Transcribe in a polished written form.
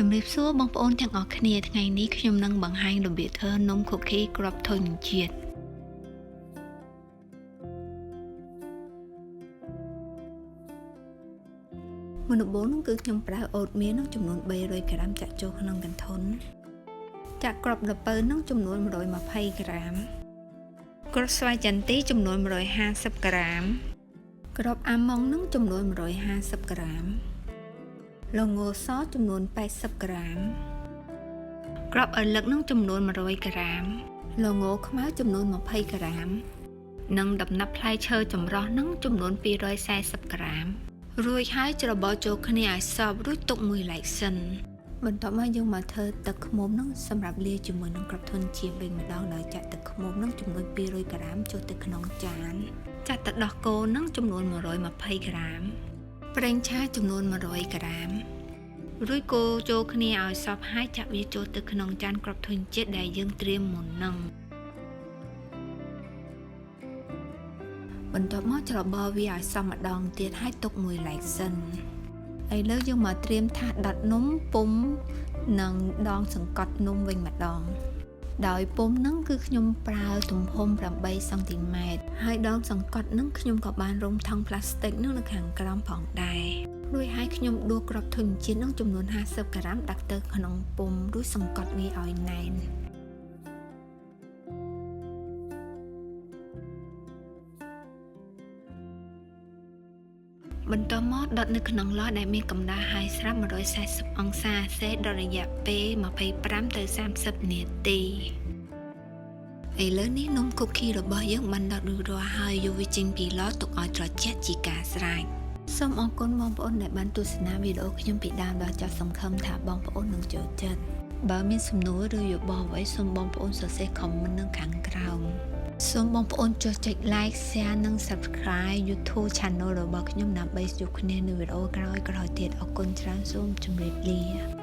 ជំរាបសួរបងប្អូនទាំងអស់គ្នាថ្ងៃនេះខ្ញុំនឹងបង្ហាញរបៀបធ្វើនំ cookie គ្រាប់ធញ្ញជាតិមុនដំបូងនោះគឺខ្ញុំប្រើoatmeal នោះចំនួន300ក្រាមចាក់ចូលក្នុងកន្ធុនចាក់គ្រាប់ល្ពៅនោះចំនួន120ក្រាមគ្រាប់ស្វាយចន្ទីចំនួន150ក្រាមគ្រាប់អាម៉ុងនឹងចំនួន150ក្រាមល្ងសចំនួន80ក្រាមគ្រាប់ឪឡឹកនឹងចំនួន100ក្រាមល្ងខ្មៅចំនួន20ក្រាម និងដំណាប់ផ្លែឈើចម្រុះនឹងចំនួន240ក្រាមរួចហើយច្របល់ចូលគ្នាឲ្យសព្វរួចទុកមួយឡែកសិនបន្ទាប់មកយើងមកធ្វើទឹកឃ្មុំនឹងសម្រាប់លាយជាមួយនឹងគ្រាប់ធញ្ញជាតិវិញម្ដងដោយចាក់ទឹកឃ្មុំនឹងចំនួន200ក្រាមចូលទៅក្នុងចានចាក់ទឹកដោះគោនឹងចំនួន120ក្រាមប្រេងឆាចំនួន100ក្រាមរួចកូរចូលគ្នាឲ្យសព្វហើយចាក់វាចូលទៅក្នុងចានគ្រាប់ធញ្ញជាតិដែលយើងត្រៀមមុននឹងបន្ទាប់មកច្របល់វាឲ្យសព្វម្ដងទៀតហើយទុកមួយឡែកសិនឥឡូវយើងមកត្រៀមថាសដុតនំពុំនិងដងសង្កត់នំវិញម្ដងដោយពុំនឹងគឺខ្ញុំប្រើទំហំ8សង់ទីម៉ែត្រហើយដងសង្កត់នឹងខ្ញុំក៏បានរុំថង់ប្លាស្ទិកនឹងនៅខាងក្រោមផងដែររួចហើយខ្ញុំដួសគ្រាប់ធញ្ញជាតិនឹងចំនួន50ក្រាមដាក់ទៅក្នុងពុំរួចសង្កត់វាឲ្យណែនបន្ទាប់មកដុតនៅក្នុងឡដែលមានកម្ដៅហើយស្រាប់140អង្សាសេដល់រយៈពេល25ទៅ30នាទីឥឡូវនេះនំ cookie របស់យើងបានដុតរួចរាល់ហើយយកវាចេញពីឡទុកឲ្យត្រជាក់ជាការស្រេចសូមអរគុណបងប្អូនដែលបានទស្សនាវីដេអូខ្ញុំពីដើមដល់ចប់សង្ឃឹមថាបងប្អូននឹងចូលចិត្តបើមានសំណួរឬយោបល់អ្វីសូមបងប្អូនសរសេរ comment នៅខាងក្រោមសូមបងប្អូនចុចចុច like share និង subscribe YouTube Channel របស់ខ្ញុំដើម្បីជួបគ្នានៅវីដេអូក្រោយៗទៀតអរគុណច្រើនសូមជម្រាបលា។